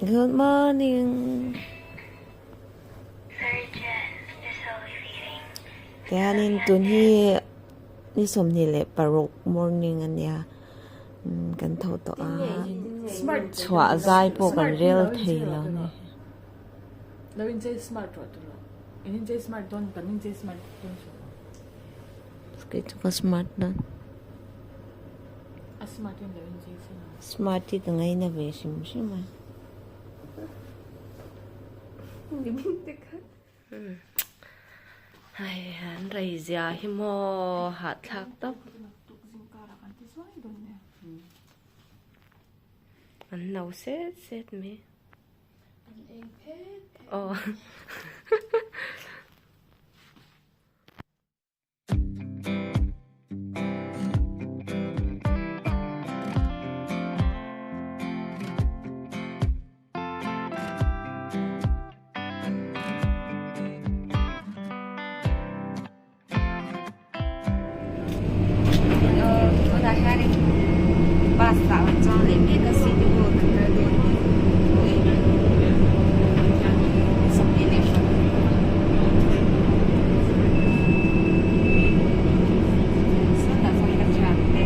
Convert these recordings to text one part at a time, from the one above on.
Good morning. Tihianin tun hi ni 26 morning a nia kan tho tawh a chhuah zai pawh kan rel thei lo a ni. Kei chu ka smart dawn. Smart hi ka ngaina ve hrim hrim a. Hei an rei zia hi maw hahthlak tawp. An no set set mai. Aw. Tunah hianin bus ah kan chuang leh mek a city hall kan kal dawn a ni 26. Sawtah sawn ka thiante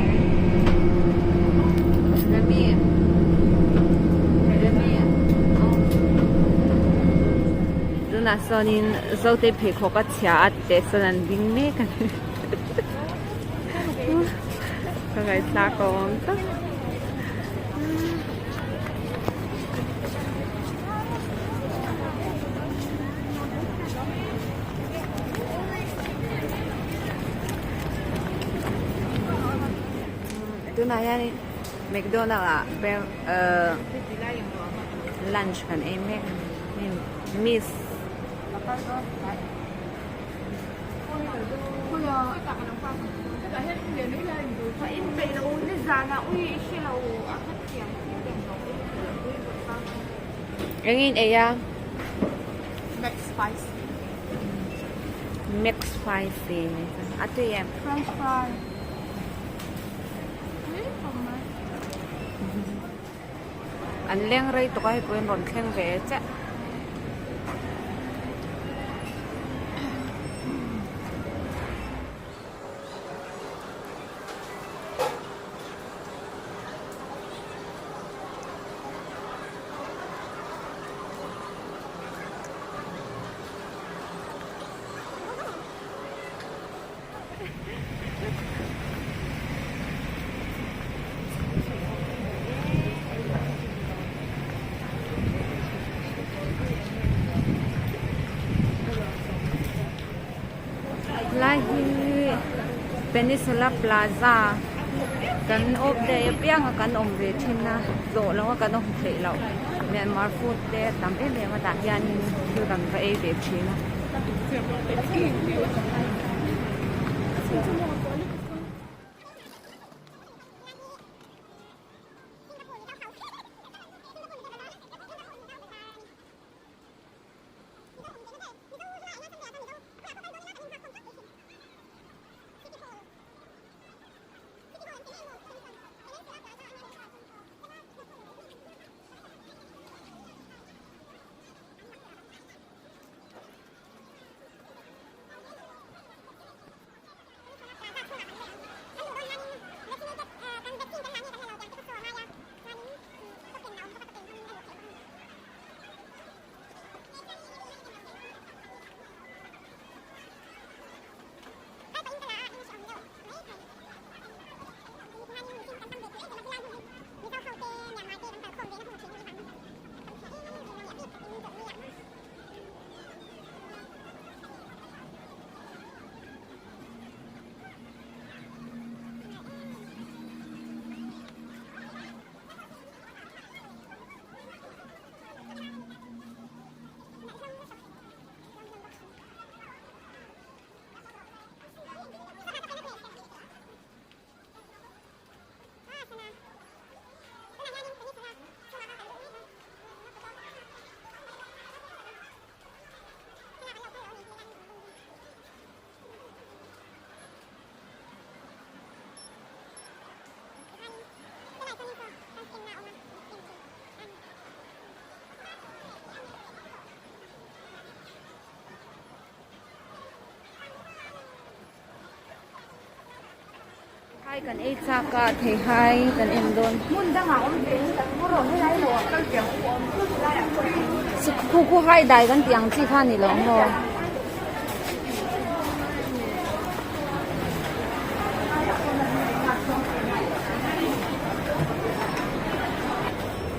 Remi Remi Tunah sawnin Zote pheikhawk a chhia a tih sawn an ding mek a ni ka ngaihthlak a awm tak. Tunah hianin McDonald ah ehh lunch kan ei mek a ni miss Engin ei a? McSpicy. McSpicy a tui em? French fry. An leng rei tawk a hei pawhin rawn thleng ve chiah. Lai hi Peninsula Plaza kan awp daih apiang a kan awm ve thin a zawh lo a kan awm theih loh Myanmar food te a tam em em a tah hianin thil kan va ei ve thin a. Theihai kan ei chak a, theihai kan en dawn. Hmun dangah awm ve in kan ngaw rawh, helai lo ah kal piang u awm chu helai ah pawh Chu khu khu hai dai kan tih ang chi kha ni lo maw?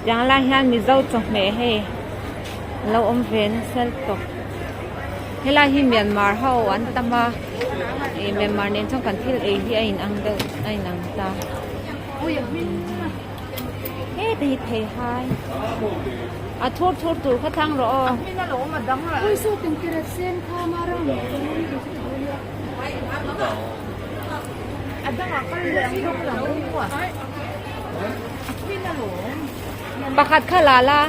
Tiang lai hian Mizo chawhmeh hei a lo awm ve nasa tawp. Helai hi Myanmar ho an tam a, ih Myanmar nen chuan kan thil ei hi a inang deuh a inang ta. Heta hi theihai a thur thur tur kha thlang rawh aw. Pakhat kha la la.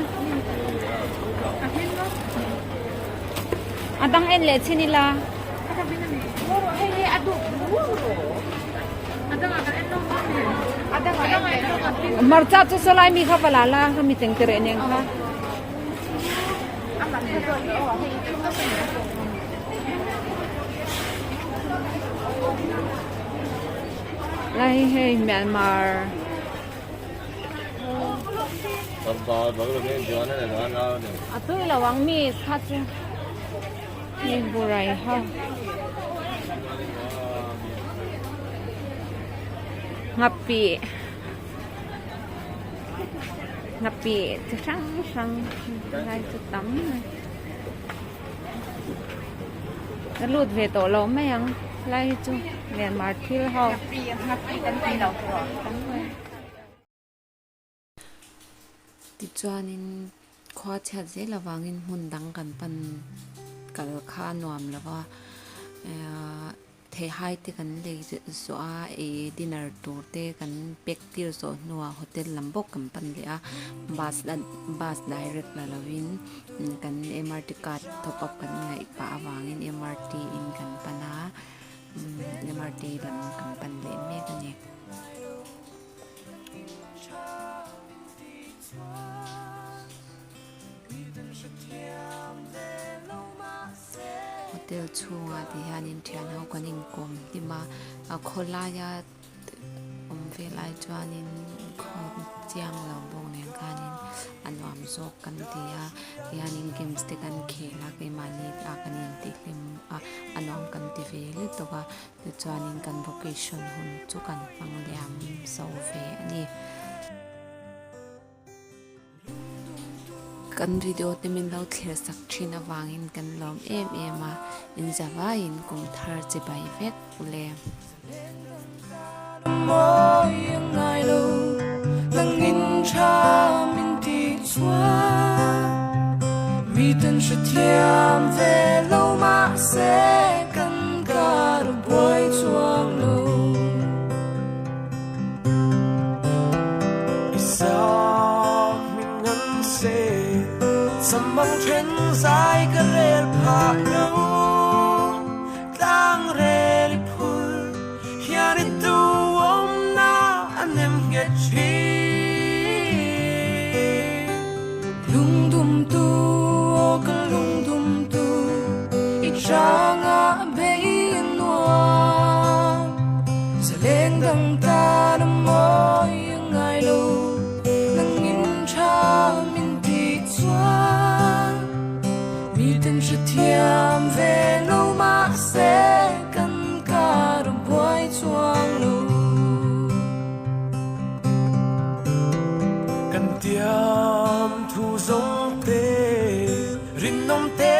A dang en leh chin ila. Hmarcha chu sawlai mi kha va la la ka mi teng te reh nen kha. Lai hei Myanmar. A tui lo ang mi kha chu hei burai ho. Nghapih nghapih chi hrang hrang lai chu tam mai. Ka lut ve tawh lo mai ang lai hi chu Myanmar thil ho. Tichuanin khua chhiat zel avangin hmun dang kan pan kal kha a nuam lo va ehh theihai te kan lei zawh a ih dinner tur te kan pack tir zawh hnuah hotel lam bawk kan pan leh a bus bus direct la lovin kan M_R_T card top up kan ngaih pah avangin M_R_T in kan pan a M_R_T lam kan pan leh mek a ni. Hotel chhungah ti hianin thian ho kan inkawm hlim a a khawlaia awm vel ai chuanin khaw chiang lo bawk nen khanin a nuam zawk kan ti a tihianin games te kan khel a keimahni ah kan intihlim a a nuam kan ti ve lutuk a. Tichuanin kan vocation hun chu kan hmang liam zo ve a ni. Kan video te min lo thlir sak thin avangin kan lawm em em a, inzavaiin kum thar chibai vek ule. Kan tiam thu zawng